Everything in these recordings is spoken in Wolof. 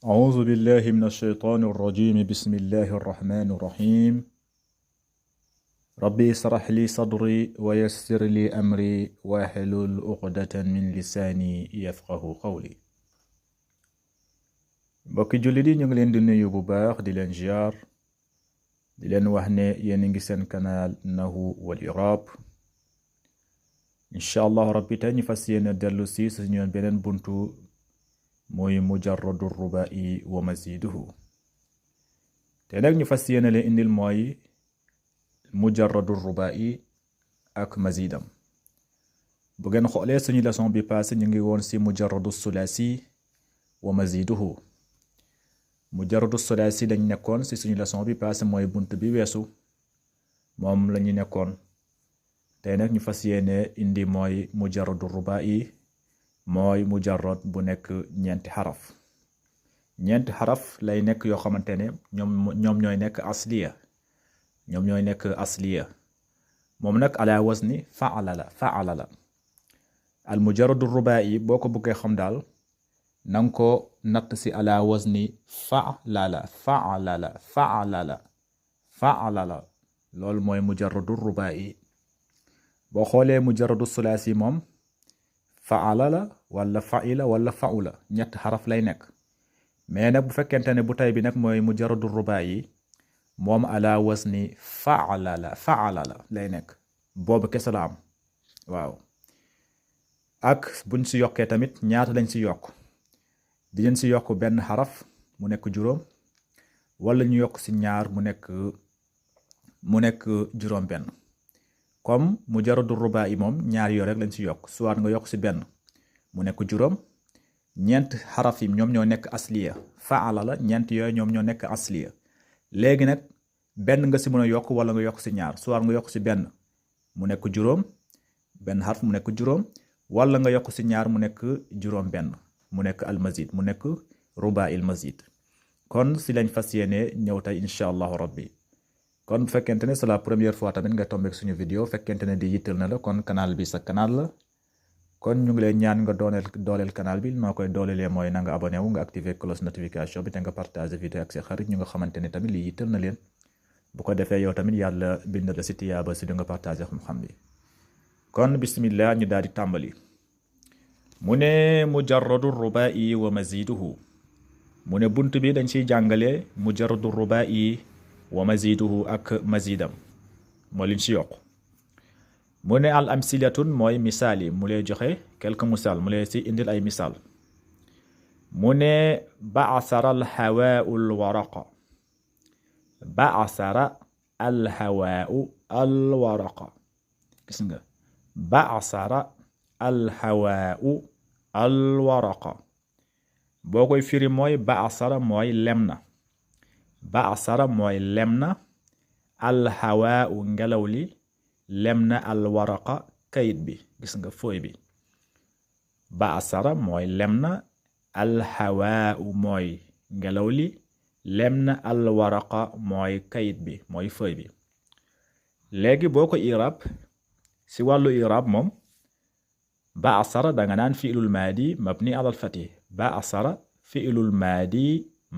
أعوذ بالله من الشيطان الرجيم بسم الله الرحمن الرحيم ربي اشرح لي صدري ويسر لي أمري واحلل عقدة من لساني يفقه قولي mbokki jullit yi ñu ngi leen di nuyu bu baax di leen ziar di leen wax ne yéen a ngi seen canal Nahwu wal I'rab incha allah rabbi tey ñu fas yéene dellu si suñu beneen buntu mooy mujarradu rubai wa maziduhu te nag ñu fas yéene leen indil mooy mujarradu rubai ak mazidam bu ngeen xoolee suñu leçon bi passé ñu ngi woon si mujarradu sulasi wa maziduhu mujarradu sulasi lañ nekkoon si suñu leçon bi passé mooy bunt bi weesu moom la ñu nekkoon tey nag ñu fas yéene indi mooy mujarradu rubai mooy mujarrad bu nekk ñeenti xaraf lay nekk yoo xamante ne ñoom ñooy nekk asliya moom nag ala wazni faala la al mujarradu rubai boo ko bëggee xam daal nanga ko natt si ala wazni faalala loolu mooy mujarradu rubai boo xoolee mujarradu sulaasi moom faala la wala faila wala faula ñett xaraf lay nekk mais nag bu fekkente ne bu tay bi nag mooy mujarradu rubai moom ala wazni faala la lay nekk boobu kese la am waaw ak buñ si yokkee tamit ñaata lañ si yokk dinañ si yokk benn xaraf mu nekk juróom wala ñu yokk si ñaar mu nekk juróom benn comme mujarradu rubai moom ñaar yoo rek lañ si yokk soit nga yokk si benn mu nekk juróom ñeent xaraf yi ñoom ñoo nekk asliya faala la ñeent yooyu ñoom ñoo nekk asliya léegi nag benn nga si mën a yokk wala nga yokk si ñaar soit nga yokk si benn mu nekk juróom benn xaraf mu nekk juróom wala nga yokk si ñaar mu nekk juróom benn mu nekk almazid mu nekk rubai almazid kon si lañ fas yéene ñëw tey incha allahu rabbi kon bu fekkente ne c'est la première fois tamit nga tombé suñu vidéo fekkente ne di yittal na la kon canal bi sa canal la kon ñu ngi lay ñaan nga dooleel canal bi noo koy doolelee mooy na nga abonné wu nga activé cloche notification bi te nga partagé vidéo ak sa xarit ñu nga xamante ne tamit li yittal na leen bu ko defee yow tamit yàlla bind la si tiyaaba si di nga partagé xam-xam bi kon bismillah ñu daal di tàmbali mu ne mujarradu rubai wa maziduhu mu ne bunt bi dañ siy jàngale mujarradu rubai wa maziduhu ak mazidam moo liñ si yokk mu ne al amsilatun mooy misaal yi mu lay joxe quelques misaal mu lay si indil ay misaal mu ne ba'asara al hawaa'u al waraqa ba'asara al hawaa'u al waraqa gis nga ba'asara al hawaa'u al waraqa boo koy firi mooy ba'asara mooy lem na ba'asara mooy lem na alhawaau ngelaw li lem na alwaraqa kayit bi gis nga fooy bi ba'asara mooy lem na alhawaau mooy ngelaw li lem na alwaraqa mooy kayit bi mooy fooy bi léegi boo ko irab si wàllu irab moom ba'asara danga naan fi'lul maadi mabni ala al-fathi ba'asara fi'lul maadi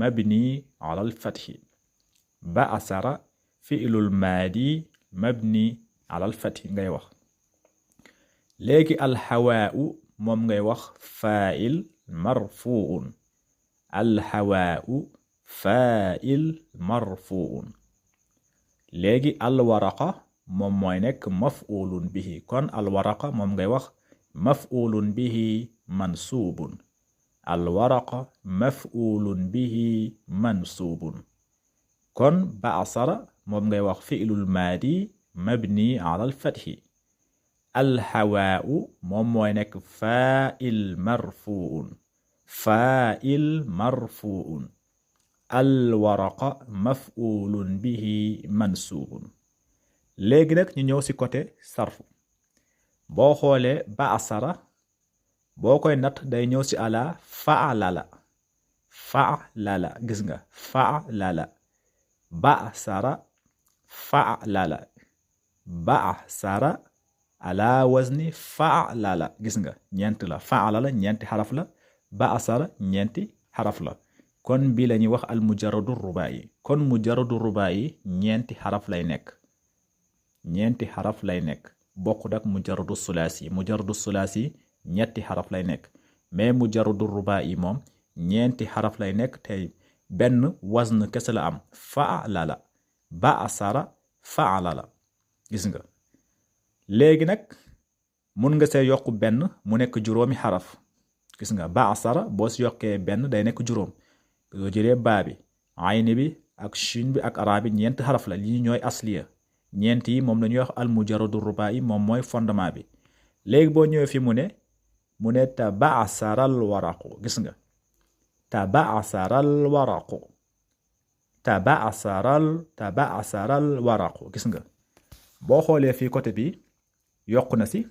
mabni ala al-fathi ba'asara fi'lul maadi mabni ala al-fathi ngay wax léegi alhawaa'u moom ngay wax fa'il marfu'un alhawaa'u fa'il marfu'un léegi alwaraqa moom mooy nekk maf'ulun bihi kon alwaraqa moom ngay wax maf'ulun bihi mansubun alwaraqa maf'ulun bihi mansubun kon ba'asara moom ngay wax fi'lul maadi mabni ala al-fathi alhawaa'u moom mooy nekk fa'il marfu'un alwaraqa maf'ulun bihi mansubun léegi nag ñu ñëw si côté sarfu boo xoolee ba'asara boo koy natt day ñëw si ala fa'lala gis nga fa'lala ba'asara fa'lala ba'asara ala wazni fa'lala gis nga ñeent la fa'lala ñeenti xaraf la ba'asara ñeenti xaraf la kon bii la ñuy wax al mujarradu rubaa'i kon mujarradu rubaa'i ñeenti xaraf lay nekk bokkut ak mujarradu sulaasi ñetti xaraf lay nekk mais mujarradu rubaa'i moom ñeenti xaraf lay nekk te benn wazn kese la am fa'ala ba'asara fa'ala la gis nga léegi nag mun nga see yokk benn mu nekk juróomi xaraf gis nga ba'asara boo si yokkee benn day nekk juróom yoo jëlee baa bi ayni bi ak shin bi ak raa bi ñeenti xaraf la lii ñooy asliya ñeent yi moom la ñuy wax al mujarradu rubaa'i moom mooy fondement bi léegi boo ñëwee fi mu ne taba'asaral waraqu gis nga taba'asaral waraqu gis nga boo xoolee fii côté bi yokku na si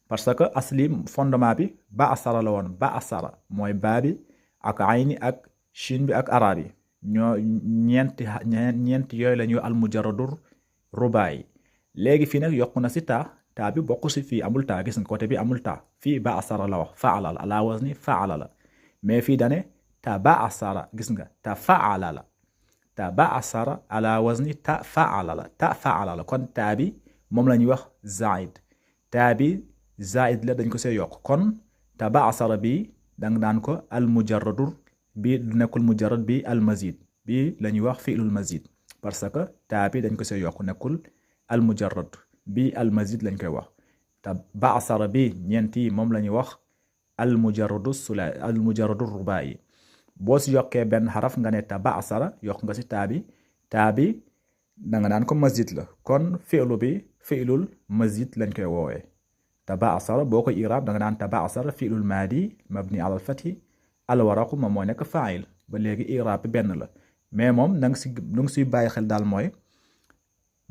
parce que asli fondement bi ba'asara la woon ba'asara mooy baa bi ak ayni ak shin bi ak ara bi ñoo ñeenti yooyu la ñuy al mujarradu rubaa'i léegi fii nag yokku na si taa bi bokk si fii amul taa gis nga côté bi amul taa fii ba'asara la wax fa'ala la ala wazni fa'ala la mais fii dane taba'asara gis nga tafa'ala la taba'asara ala wazni tafa'ala la kon taa bi moom la ñuy wax zaid taa bi zaid la dañ ko see yokk kon taba'asara bi danga naan ko al mujarradu bi du nekkul mujarrad bi al mazid bi la ñuy wax fi'lul mazid parce que taa bi dañ ko see yokk nekkul al mujarrad bi al mazid lañ koy wax taba'asara bi ñeenti moom la ñuy wax al mujarradu rubaa'i boo si yokkee benn xaraf nga ne taba'asara yokk nga si taa bi danga naan ko mazid la kon fi'lu bi fi'lul mazid lañ koy woowee taba'asara boo ko i'raab danga naan taba'asara fi'lul maadi mabni ala al fathi al waraqu moom moo nekk fa'il ba léegi i'raab bi benn la mais moom na nga si bàyyi xel daal mooy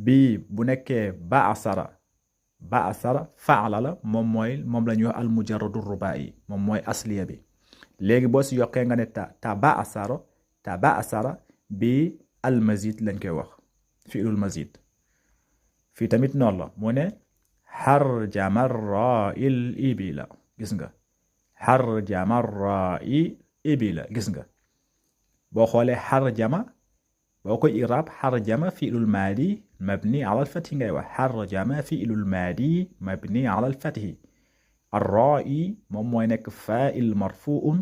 bii bu nekkee ba'asara fa'ala la moom la ñuy wax al mujarradu rubaa'i moom mooy asliya bi léegi boo si yokkee nga ne taba'asara bi al mazid lañ koy wax fi'lul mazid fii tamit noonu la mu ne harjama ra'il ibila gis nga harjama ra'i ibila gis nga boo xoolee harjama boo koy i'raab harjama fi'lul maadi mabni ala al-fathi ngay wax harjama fi'lul maadi mabni ala al-fathi ar-ra'i moom mooy nekk fa'il marfu'un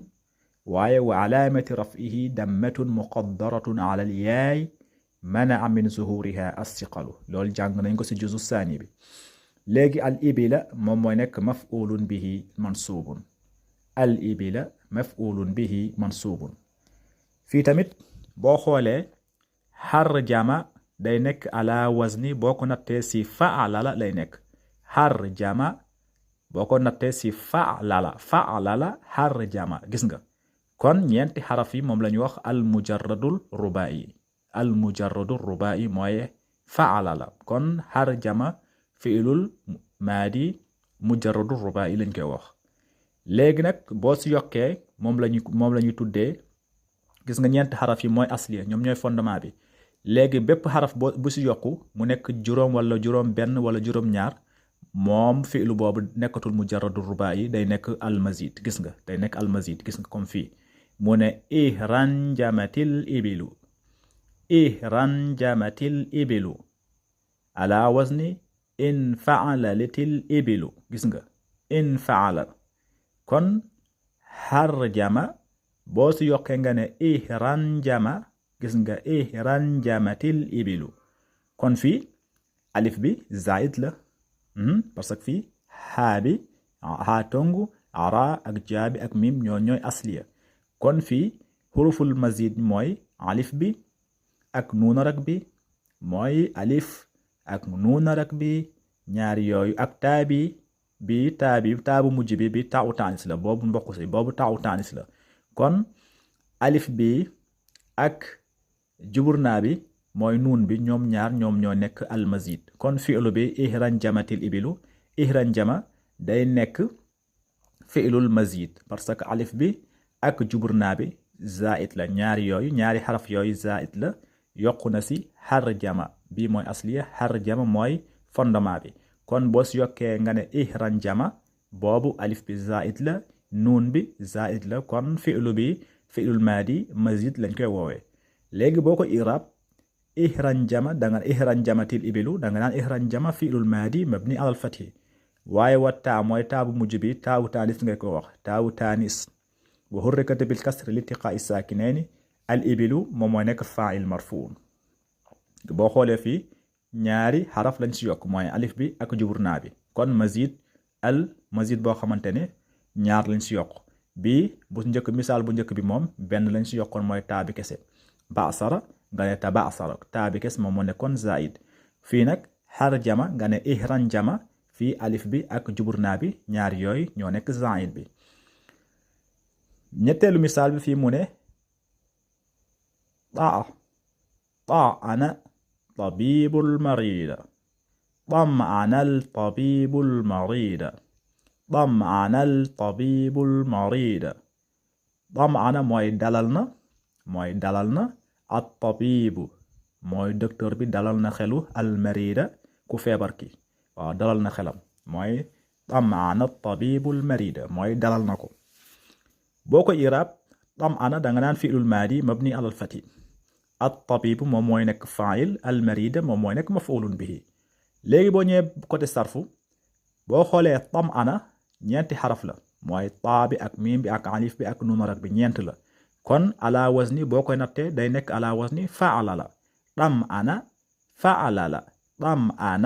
waaye wa alaamati raf'ihi dammatun muqaddaratun ala al-yaay mana'a min zuhuriha as-siqalu loolu jàng nañ ko si juzu saani bi léegi al ibila moom mooy nekk maf'ulun bihi mansubun al ibila maf'ulun bihi mansubun fii tamit boo xoolee harjama day nekk ala wazni boo ko nattee si fa'ala la lay nekk harjama boo ko nattee si fa'ala la harjama gis nga kon ñeenti xaraf yi moom la ñu wax al mujarradul rubaa'i mooy fa'ala la kon harjama fi'lul maadi mujarradul rubaa'i lañ koy wax léegi nag boo si yokkee moom la ñu tuddee gis nga ñeenti xaraf yi mooy asliya ñoom ñooy fondement bi léegi bépp xaraf bu si yokku mu nekk juróom wala juróom benn wala juróom ñaar moom fi'lu boobu nekkatul mujarradul rubaa'i day nekk almazid gis nga day nekk almazid gis nga comme fii mu ne ihranjamatil ibilu ala wazni in fa'alatil ibilu gis nga in fa'ala kon harjama boo si yokkee nga ne ihranjama gis nga ihranjamatil ibilu kon fii alif bi zaid la parce que fii haa tongu ara ak jaabi ak mim ñooy asliya kon fii huruful mazid mooy alif bi ak nuunarak bi mooy alif ak nuunarak bi ñaari yooyu ak taabu mujj bi taawu taanis la boobu mbokk si boobu taawu taanis la kon alif bi ak juburnaa bi mooy nuun bi ñoom ñaar ñoom ñoo nekk almazid kon fi'lu bi ihranjamatil ibilu ihranjama day nekk fi'lul mazid parce que alif bi ak juburnaa bi zaid la ñaari xaraf yooyu zaid la yokku na si harjama bi mooy asliya harjama mooy fondement bi kon boo si yokkee nga ne ihranjama boobu alif bi zaid la nuun bi zaid la kon fi'lu bi fi'lul maadi mazid lañ koy woowee. léegi boo ko irab ihranjama danga ihranjamatil ibilu danga naan ihranjama fi'lul maadi mabni alal fathi waaye wa taa mooy taabu mujj bi taawu taanis ngay ko wax taawu taanis wa hurrikat bil kasri liltiqaa'i saakinayni al ibilu moom mooy nekk fa'il marfuun. boo xoolee fii ñaari xaraf lañ si yokk mooy alif bi ak juburnaa bi kon mazid boo xamante ne ñaar lañ si yokk bii bu njëkk misaal bu njëkk bi moom benn lañ si yokkoon mooy taa bi kese ba'sara nga ne taba'sara taa bi kese moom moo nekkoon zaid. fii nag harjama nga ne ihranjama fii alif bi ak juburnaa bi ñaar yooyu ñoo nekk zaid bi. ñetteelu misaal bi fii mu ne ta'ana tabibul marida طمأن الطبيب المريض طمأن الطبيب المريض طمأن mooy dalal na at-tabibu mooy docteur bi dalal na xelu al-marida ku feebar ki waaw dalal na xelam mooy طمأن الطبيب المريض mooy dalal na ko. boo ko irab طمأن danga naan fi'lul maadi mabni alal fathi at-tabibu moom mooy nekk fa'il al-marida moom mooy nekk maf'ulun bihi. léegi boo ñëwee côté sarfu boo xoolee طمأن ñeenti xaraf la mooy taa bi ak miim bi ak alif bi ak nuun rak bi ñeent la kon ala wazni boo koy nattee day nekk ala wazni fa'ala la طمأن fa'ala la طمأن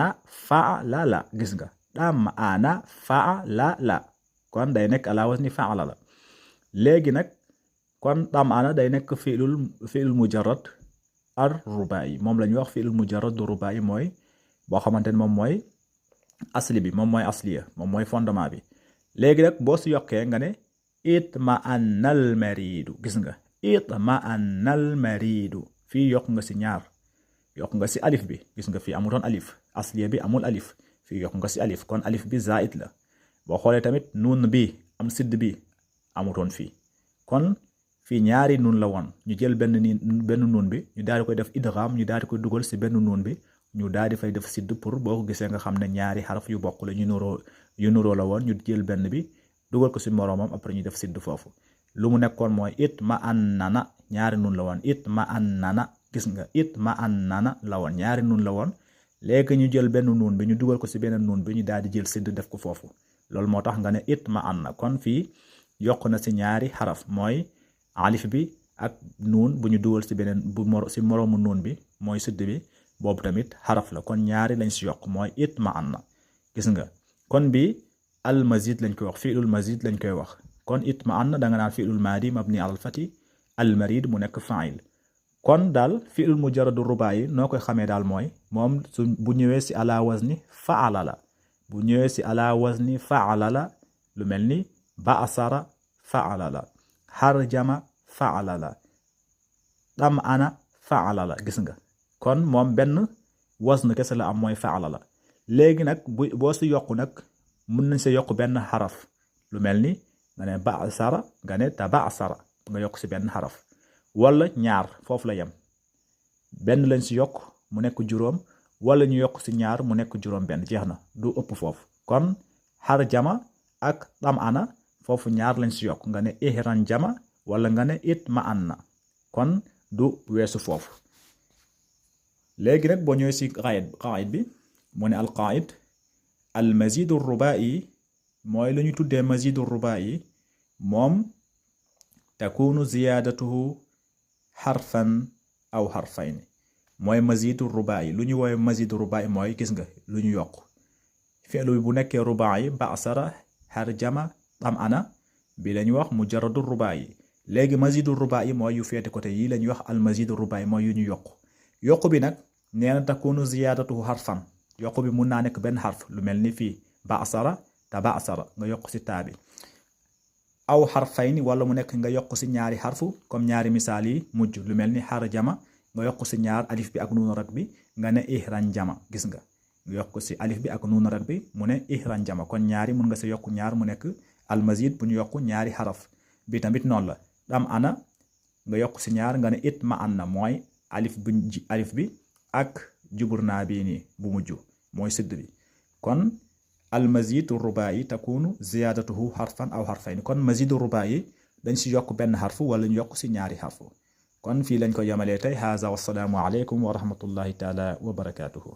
fa'ala la gis nga طمأن fa'ala la kon day nekk ala wazni fa'ala la. léegi nag kon طمأن day nekk fi'lul mujarrad ar rubai moom la ñuy wax fi'lul mujarrad rubai mooy boo xamante ne moom mooy asli bi moom mooy asliya moom mooy fondement bi. léegi nag boo si yokkee nga ne itma'annal maridu gis nga itma'annal maridu fii yokk nga si ñaar yokk nga si alif bi gis nga fii amutoon alif asliya bi amul alif fii yokk nga si alif kon alif bi zaid la. boo xoolee tamit nuun bi am sidd bi amutoon fii kon fii ñaari nuun la woon ñu jël benn nuun bi ñu daal di koy def idgham ñu daal di koy dugal si benn nuun bi ñu daal di fay def sidd pour boo ko gisee nga xam ne ñaari xaraf yu bokk la yu nuroo la woon ñu jël benn bi dugal ko si moroomam après ñu def sidd foofu. lu mu nekkoon mooy itma'annana ñaari nun la woon itma'annana gis nga itma'annana la woon ñaari nun la woon. léegi ñu jël benn nuun bi ñu dugal ko si beneen nuun bi ñu daal di jël sidd def ko foofu loolu moo tax nga ne itma'anna kon fii yokk na si ñaari xaraf mooy alif bi ak nuun bu ñu dugal si beneen si moroomu nuun bi mooy sidd bi boobu tamit xaraf la kon ñaari lañ si yokk mooy itma'anna gis nga kon bi al mazid lañ koy wax fi'lul mazid lañ koy wax kon itma'anna da nga naan fi'lul maadi mabni alal fati al marid mu nekk fa'il. kon daal fi'lul mujarradu ruba'i noo koy xamee daal mooy moom su bu ñëwee si ala wazni fa'ala la bu ñëwee si ala wazni fa'ala la lu mel ni ba'sara fa'ala la harjama fa'ala la tam'ana fa'ala la gis nga kon moom benn wazn kese la am mooy fa'ala la. léegi nag boo si yokku nag mën nañ si yokk benn xaraf lu mel ni nga ne ba'sara nga ne taba'sara nga yokk si benn xaraf wala ñaar foofu la yem benn lañ si yokk mu nekk juróom wala ñu yokk si ñaar mu nekk juróom benn jeex na du ëpp foofu. kon harjama ak tam'ana foofu ñaar lañ si yokk nga ne ihranjama wala nga ne itma'anna kon du weesu foofu. léegi nag boo ñëwee si qaid bi mu ne al qaid al mazidu rubai mooy lu ñu tuddee mazidu rubai moom takunu ziyadatuhu xarfan aw xarfayni mooy mazidu rubai lu ñu woowee mazidu rubai mooy gis nga lu ñu yokk fi'lu bu nekkee rubai ba'sara harjama tam'ana bi la ñuy wax mujarradu rubai. léegi mazidu rubai mooy yu feete côté yi la ñuy wax al mazidu rubai mooy yu ñu yokk bi nag nee na takunu ziyadatuhu xarfan yokk bi mun naa nekk benn xarf lu mel ni fii ba'sara taba'sara nga yokk si taa bi aw xarfayni wala mu nekk nga yokk si ñaari xarfu comme ñaari misaal yi mujj lu mel ni harjama nga yokk si ñaar alif bi ak nuun rak bi nga ne ihranjama gis nga yokk si alif bi ak nuun rak bi mu ne ihranjama kon ñaari mun nga si yokk ñaar mu nekk almazid bu ñu yokk ñaari xaraf bi tamit noonu la. tam'ana nga yokk si ñaar nga ne itma'anna mooy alif bi ak juburna bii nii bu mujj mooy sidd bi kon al mazid rubai takunu ziyadatuhu harfan aw harfayn kon mazid rubai dañ si yokk benn xarfu wala ñu yokk si ñaari xarfu kon fii lañ ko yemalee tey haza wassalaamu aleykum wa rahmatullahi taala wa barakaatuhu